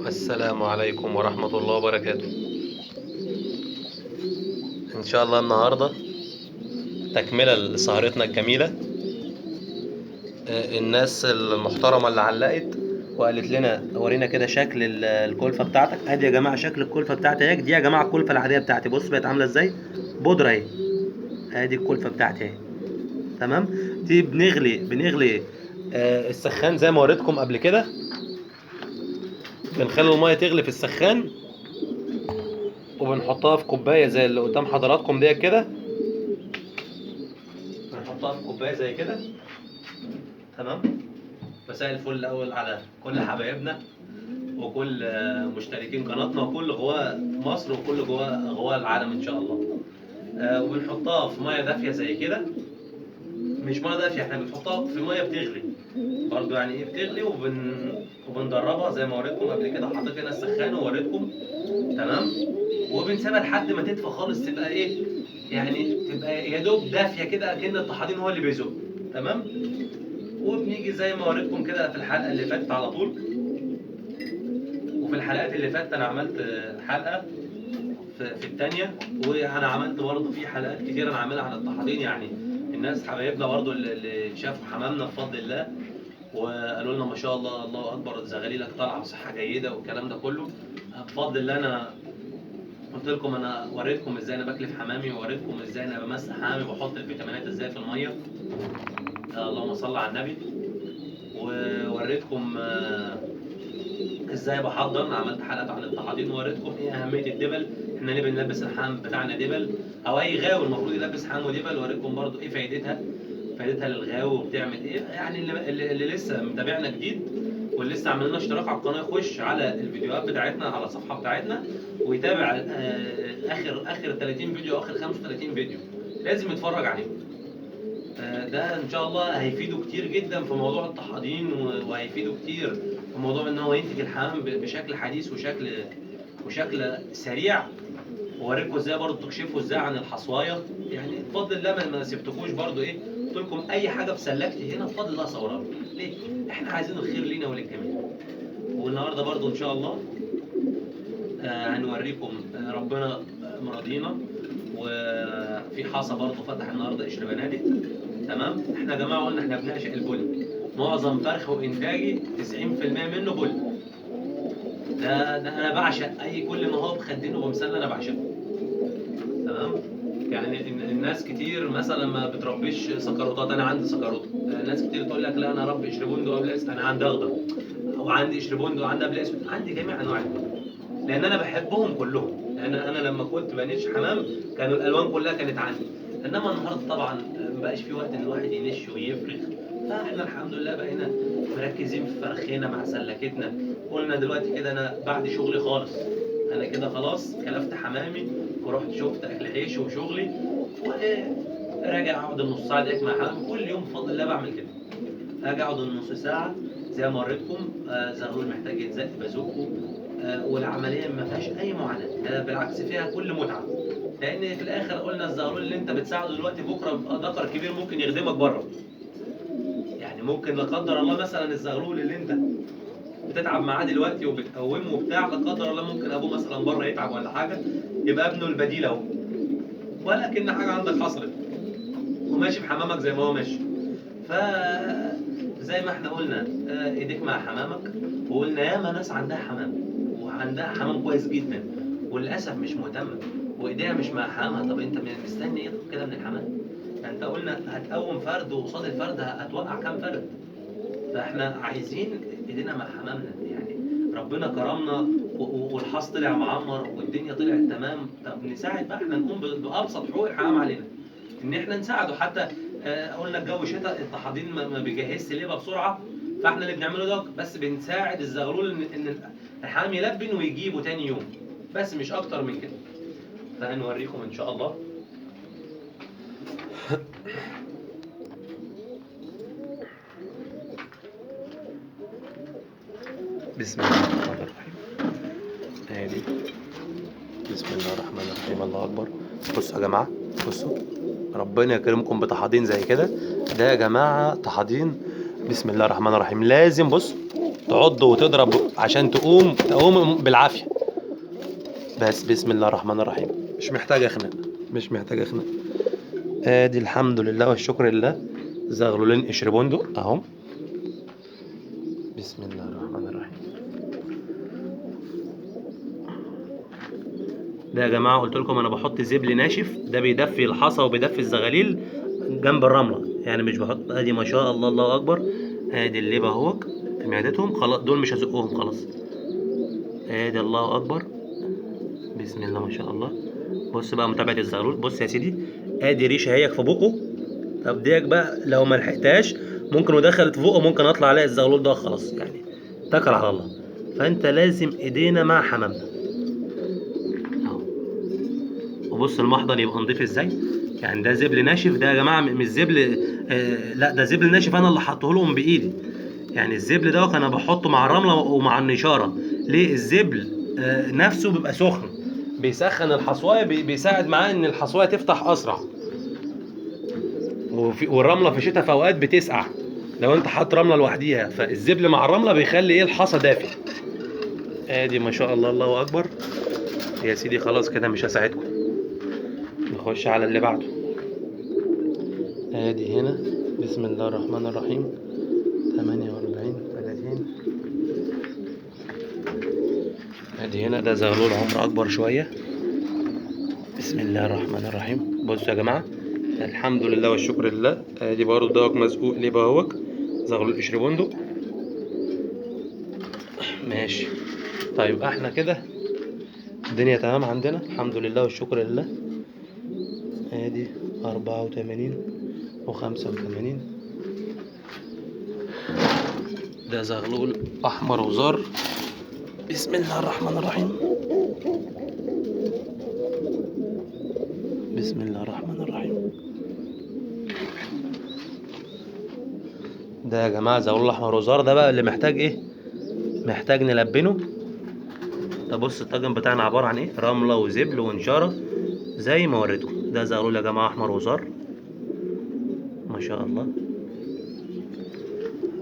السلام عليكم ورحمة الله وبركاته. إن شاء الله النهاردة تكملة لسهرتنا الجميلة. الناس المحترمة اللي علقت وقالت لنا ورينا كده شكل الكلفة بتاعتك. ادي يا جماعة شكل الكلفة بتاعتي اهي. دي يا جماعة الكلفة العادية بتاعتي، بص بقت عاملة ازاي، بودرة اهي. ادي الكلفة بتاعتي اهي، تمام. دي بنغلي السخان زي ما وريتكم قبل كده. بنخلي المية تغلي في السخان وبنحطها في كوباية زي اللي قدام حضراتكم ديت كده. بنحطها في كوباية زي كده، تمام. مساء الفل الاول على كل حبايبنا وكل مشتركين قناتنا وكل غواء مصر وكل غواء العالم ان شاء الله. وبنحطها في مية دافيه زي كده، مش مية دافيه، احنا بنحطها في مية بتغلي برضو، يعني ايه بتغلي، وبندربها زي ما وريتكم قبل كده. حطيت هنا السخان ووريتكم، تمام. وبنسيبها لحد ما تدفى خالص، تبقى ايه يعني، تبقى يا دوب دافيه كده، اكن الطحالين هو اللي بيزق، تمام. وبنيجي زي ما وريتكم كده في الحلقة اللي فاتت على طول، وفي الحلقات اللي فاتت انا عملت حلقة في الثانية، وانا عملت برضه في حلقات كتير انا عاملها عن الطحالين. يعني الناس حبايبنا برضه اللي شافوا حمامنا بفضل الله وقالوا لنا ما شاء الله الله اكبر، زغاليلك طالعه بصحة جيدة والكلام ده كله. بفضل الله انا قلت لكم، انا وريتكم ازاي انا بكلف حمامي، ووريتكم ازاي انا بمسح حمامي وبحط الفيتامينات ازاي في المية، اللهم صل على النبي. ووريتكم ازاي بحضن، عملت حلقات عن التحضير، ووريتكم ايه اهمية الدبل، احنا ليه بنلبس الحمام بتاعنا دبل، او اي غاوي المفروض يلبس حمامه دبل. ووريتكم برضو ايه فايدتها للغاوي وبتعمل ايه. يعني اللي لسه متابعنا جديد واللي لسه عامل لنا اشتراك على القناة، يخش على الفيديوهات بتاعتنا على الصفحة بتاعتنا ويتابع اخر 30 فيديو، اخر 35 فيديو لازم يتفرج عليهم. ده ان شاء الله هيفيده كتير جدا في موضوع التحضين، وهيفيده كتير في موضوع ان هو ينتج الحمام بشكل حديث وشكل سريع. ووريكم ازاي برضه تكشفوا ازاي عن الحصوايه. يعني بفضل الله ما سبتكوش برضه، ايه قلت لكم اي حاجة في سلكتي هنا بفضل الله صورها لكم. ليه؟ احنا عايزين الخير لينا وللجميع. والنهارده برضه ان شاء الله هنوريكم ربنا مرضينا. وفي حصى برضه فتح النهارده قشر بنادق، تمام. احنا يا جماعة قلنا احنا بنعشق البل، معظم فرخ وانتاجي 90% منه بل. ده انا بعشق اي كل ما هو بخدين وبمسله انا بعشقه، تمام. يعني الناس كتير مثلا ما بتربيش سكروتات، انا عندي سكروت. ناس كتير تقول لك لا انا اربي قشربوندو قبل اسود، انا عندي اخضر وعندي قشربوندو وعندي قبل اسود، عندي جميع انواع البل لان انا بحبهم كلهم. لان انا لما كنت بنش حمام كانوا الالوان كلها كانت عندي، انما النهارده طبعا ما بقاش في وقت ان الواحد ينش ويفرخ. فاحنا الحمد لله بقينا مركزين في فرخنا مع سلكتنا. قلنا دلوقتي كده انا بعد شغلي خالص، انا كده خلاص كلفت حمامي ورحت شفت اكل عيش وشغلي، وراجع اقعد النص ساعة ديت مع حمامي كل يوم بفضل الله. بعمل كده، اجي اقعد النص ساعة زي ما وريتكم. زغلول محتاج يتزق بزقه، والعملية ما فيهاش اي معاناة، ده بالعكس فيها كل متعه. لان في الاخر قلنا الزغلول اللي انت بتساعده دلوقتي بكره بيبقى ذكر كبير ممكن يخدمك بره. يعني ممكن لا قدر الله مثلا الزغلول اللي انت بتتعب معاه دلوقتي وبتقومه وبتاع، لا قدر الله ممكن ابوه مثلا بره يتعب ولا حاجة، يبقى ابنه البديل اهو، ولكن حاجة عندك حصلت وماشي في حمامك زي ما هو ماشي. ف زي ما احنا قلنا ايديك مع حمامك، وقلنا ياما ناس عندها حمام وعندها حمام كويس جدا وللاسف مش مهتمة وايديها مش مع حمامها. طب انت مستني ايه كده من الحمام؟ انت قلنا هتقوم فرد وقصاد الفرد هتوقع كام فرد. فاحنا عايزين ايدينا مع حمامنا. يعني ربنا كرمنا والحص طلع معمر والدنيا طلعت تمام، طب نساعد بقى، احنا نقوم بابسط حقوق الحمام علينا ان احنا نساعده. حتى قلنا الجو شتاء، التحضير ما بيجهزش ليه بسرعة، فاحنا اللي بنعمله ده بس بنساعد الزغلول ان الحمام يلبن ويجيبه تاني يوم، بس مش اكتر من كده. فهنوريكم ان شاء الله. بسم الله الرحمن الرحيم. ادي بسم الله الرحمن الرحيم، الله اكبر. بصوا يا جماعة، بصوا ربنا يكرمكم بتحاضين زي كده. ده يا جماعة تحاضين بسم الله الرحمن الرحيم. لازم بص تعض وتضرب عشان تقوم بالعافية. بس بسم الله الرحمن الرحيم، مش محتاج اخنق، مش محتاج اخنق. ادي الحمد لله والشكر لله، زغلولين قشر بندق اهم. بسم الله الرحمن الرحيم. ده يا جماعة قلت لكم انا بحط زبل ناشف، ده بيدفي الحصى وبيدفي الزغاليل جنب الرملة، يعني مش بحط. ادي ما شاء الله الله اكبر، ادي اللبه اهوك في معدتهم، خلاص دول مش هزقهم خلاص. ادي الله اكبر، بسم الله ما شاء الله. بص بقى متابعه الزغلول، بص يا سيدي، ادي ريشه هيك في بقه. طب ديك بقى لو ما لحقتهاش ممكن ودخلت في بقه ممكن اطلع الاقي الزغلول ده خلاص، يعني اتكل على الله. فانت لازم ايدينا مع حمامنا اهو. وبص المحضن يبقى نضيف ازاي، يعني ده زبل ناشف ده يا جماعة، مش زبل لا ده زبل ناشف انا اللي حاطه لهم بايدي. يعني الزبل ده انا بحطه مع الرملة ومع النشاره. ليه؟ الزبل نفسه بيبقى سخن، بيسخن الحصوايه، بيساعد معاه ان الحصوايه تفتح اسرع. والرمله في الشتاء في اوقات بتسقع لو انت حاطط رملة لوحديها، فالزبل مع الرملة بيخلي ايه الحصى دافي. ادي ما شاء الله الله اكبر يا سيدي. خلاص كده مش هساعدكم، نخش على اللي بعده. ادي هنا بسم الله الرحمن الرحيم، 48 30. ادي هنا ده زغلول عمر اكبر شوية. بسم الله الرحمن الرحيم. بصوا يا جماعة الحمد لله والشكر لله. ادي برضه دوت مزقوق ليه بهوك، زغلول قشر بندق. ماشي طيب احنا كده الدنيا تمام عندنا الحمد لله والشكر لله. ادي 84 و85. ده زغلول احمر وزار. بسم الله الرحمن الرحيم، بسم الله الرحمن الرحيم. ده يا جماعة زغلول احمر وزار، ده بقى اللي محتاج ايه؟ محتاج نلبنه. ده بص الطاجن بتاعنا عبارة عن ايه؟ رملة وزبل ونشاره زي ما وريتكم. ده زغلول يا جماعة احمر وزار ما شاء الله.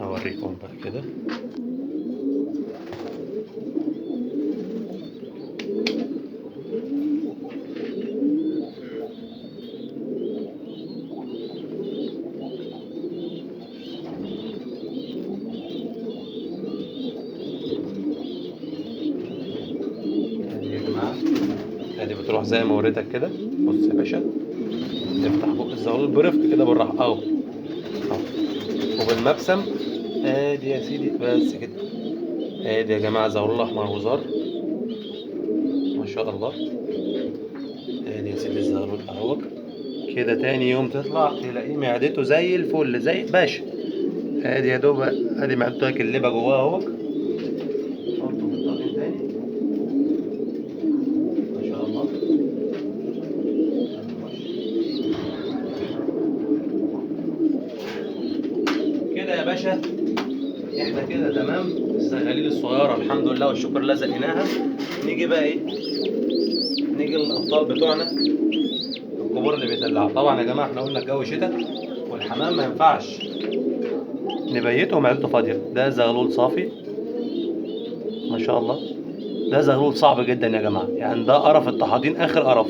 هوريكم بقى كده. ادي بتروح زي ما وريتك كده. بص يا باشا، تفتح بق الزغلول برفق كده بالراحة اهو اهو، وبالمبسم. ادي يا سيدي بس كده. ادي يا جماعة زغلول احمر وزار ما شاء الله. ادي يا سيدي الزغلول اهو كده. تاني يوم تطلع تلاقيه معدته زي الفل زي باشا. ادي يا دوب ادي معدته اللبه جواها اهو. حطه في الطاجن تاني ما شاء الله. كده يا باشا احنا كده تمام. الزغاليل الصغيرة الحمد لله والشكر لله زقناها. نيجي بقى ايه؟ نيجي للابطال بتوعنا الكبار اللي بيدلعوا. طبعا يا جماعة احنا قلنا الجو شتاء والحمام ما ينفعش نبيته ومعدته فاضية. ده زغلول صافي ما شاء الله. ده زغلول صعب جدا يا جماعة، يعني ده قرف الطحاطين اخر قرف.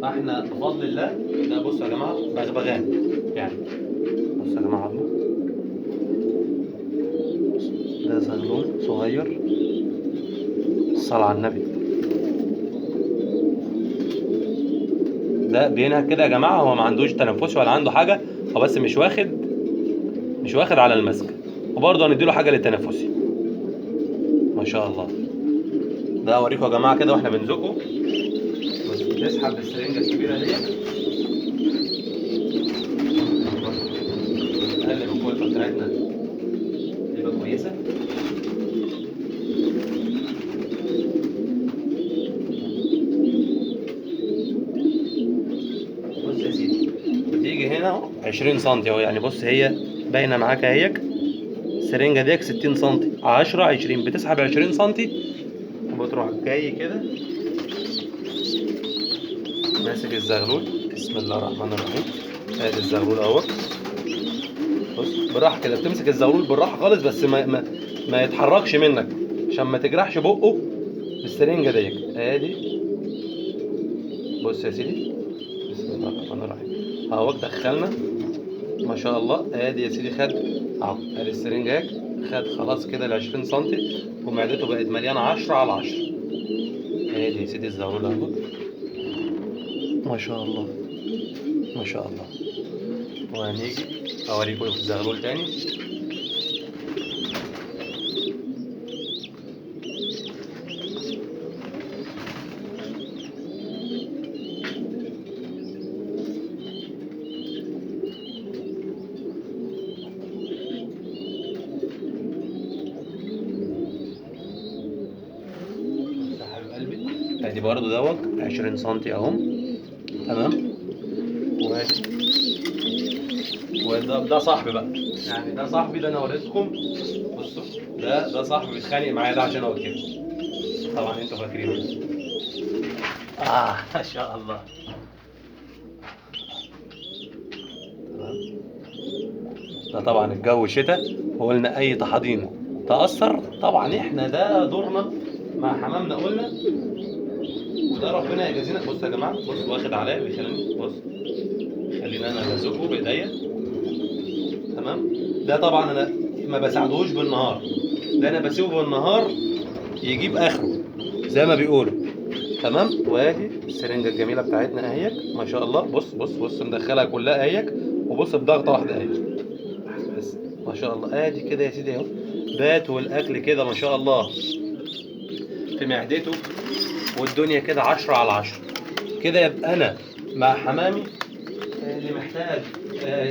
فاحنا بفضل الله ده بصوا يا جماعة بغبغان يعني. بصوا يا جماعة عظمه، ده زغلول صغير. الصلاة على النبي. ده بينهك كده يا جماعة، هو ما عندوش تنفس ولا عنده حاجة، هو بس مش واخد على المسك، وبرضه هنديله حاجة للتنفسي ما شاء الله. ده اوريكم يا جماعة كده واحنا بنزقه. نسحب بالسرنجه الكبيرة دي، نقلب الكلفة بتاعتنا تبقى كويسة. بص يا سيدي، بتيجي هنا اهو 20 سم اهو، يعني بص هي باينة معاك اهيك. السرنجه ديك 60 سم، 10 20، بتسحب 20 سم وبتروح جاي كده ماسك الزغلول. بسم الله الرحمن الرحيم. ادي الزغلول اهو. بص بالراحة كده، بتمسك الزغلول بالراحة خالص، بس ما ما, ما يتحركش منك عشان ما تجرحش بقه بالسرنجه ديت. ادي بص يا سيدي، بسم الله الرحمن الرحيم، اهوك دخلنا ما شاء الله. ادي يا سيدي خد اهو، ادي السرنجه اهي، خد خلاص كده ال 20 سم ومعدته بقت مليانة 10 على 10. ادي يا سيدي الزغلول اهو، ما شاء الله ما شاء الله. وهنيجي اوريكم الزغلول تاني. ادي برضو دوت 20 سم اهم، تمام. وادي وده ده صاحبي بقى، يعني ده صاحبي ده انا وريتكم. بصوا ده صاحبي بيتخانق معايا ده عشان اقول كده، طبعا انتوا فاكرينه. ما شاء الله، تمام. ده طبعا الجو شتاء وقلنا اي تحاضين تأثر، طبعا احنا ده دورنا مع حمامنا قلنا، وده ربنا يجازينا. بصوا يا جماعة، بص واخد عليا بيخليني، بص خليني انا بزقه بايديا، تمام. ده طبعا انا ما بساعدهوش بالنهار، ده انا بسيبه بالنهار يجيب اخره زي ما بيقولوا، تمام. وادي السرنجه الجميلة بتاعتنا اهيك ما شاء الله. بص بص بص مدخلها كلها اهيك، وبص بضغطه واحدة اهيك بس ما شاء الله. ادي كده يا سيدي اهو، بات والاكل كده ما شاء الله في معدته، والدنيا كده 10 على 10 كده. يبقى انا مع حمامي اللي محتاج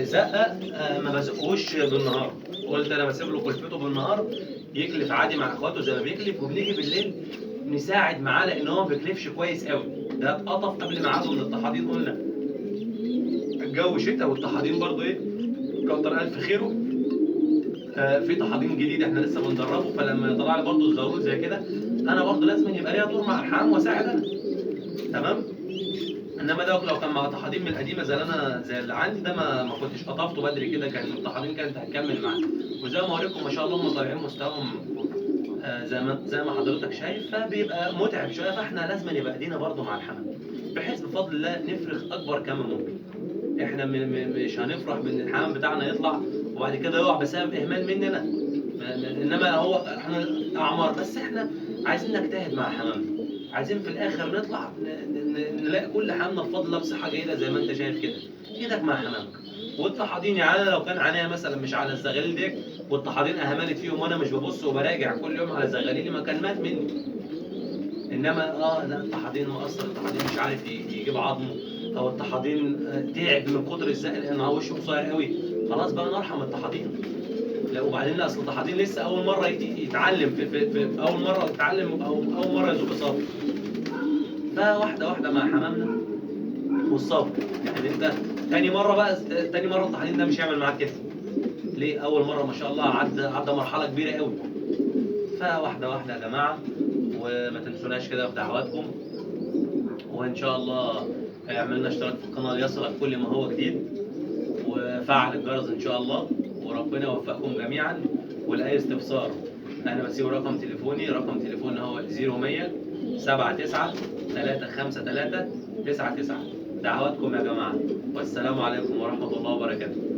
زقه ما بزقهوش بالنهار، قلت انا بسيب له كلفته بالنهار يكلف عادي مع اخواته زي ما بيكلف، وبنيجي بالليل نساعد معاه لان هو ما بيكلفش كويس قوي. ده اتقطف قبل ميعاده من الطحاضين، قلنا الجو شتاء والطحاضين برضو ايه كتر الف خيره. في طحاضين جديد احنا لسه بندربه، فلما يطلع لي برضو الزغلول زي كده انا برضو لازم يبقى ليا دور مع الحمام واساعد انا، تمام. انما ده لو كان مع طحاضين من القديمة زي اللي انا زي اللي عندي ده ما كنتش قطفته بدري كده، كان الطحاضين كانت هتكمل معاه. وزي ما اوريكم ما شاء الله هم طالعين مستواهم زي ما حضرتك شايف، فبيبقى متعب شوية. فاحنا لازم يبقى ايدينا برضو مع الحمام بحيث بفضل الله نفرخ اكبر كم ممكن. احنا مش هنفرح بان الحمام بتاعنا يطلع وبعد كده يقع بسبب اهمال مننا، انما هو احنا اعمار، بس احنا عايزين نجتهد مع حمامنا، عايزين في الاخر نطلع نلاقي كل حمامنا بفضل الله بصحة جيدة زي ما انت شايف كده. ايدك مع حمامك. والطحاضين يعني انا لو كان عينيا مثلا مش على الزغاليل ديك والطحاضين اهملت فيهم وانا مش ببص وبراجع كل يوم على زغاليلي ما كان مات مني. انما لا الطحاضين مقصر، الطحاضين مش عارف يجيب عظمه، او الطحاضين تعب من كتر الزق لان هو وشه قصير قوي، خلاص بقى نرحم الطحاضين. لا وبعدين لا اصل الطحاضين لسه اول مرة يتعلم في اول مرة يتعلم او اول مرة يزق صبر. فواحدة واحدة مع حمامنا والصبر. يعني انت تاني مرة بقى، تاني مرة الطحاضين ده مش هيعمل معاك كده. ليه؟ اول مرة ما شاء الله عدى مرحلة كبيرة قوي. فواحدة واحدة يا جماعة، وما تنسوناش كده في دعواتكم، وان شاء الله اعملنا اشتراك في القناة ليصلك كل ما هو جديد، وفعل الجرس ان شاء الله، وربنا يوفقكم جميعا. ولاي استفسار انا بسيب رقم تليفوني، رقم تليفوني هو 0100 79 353 99. دعواتكم يا جماعة، والسلام عليكم ورحمة الله وبركاته.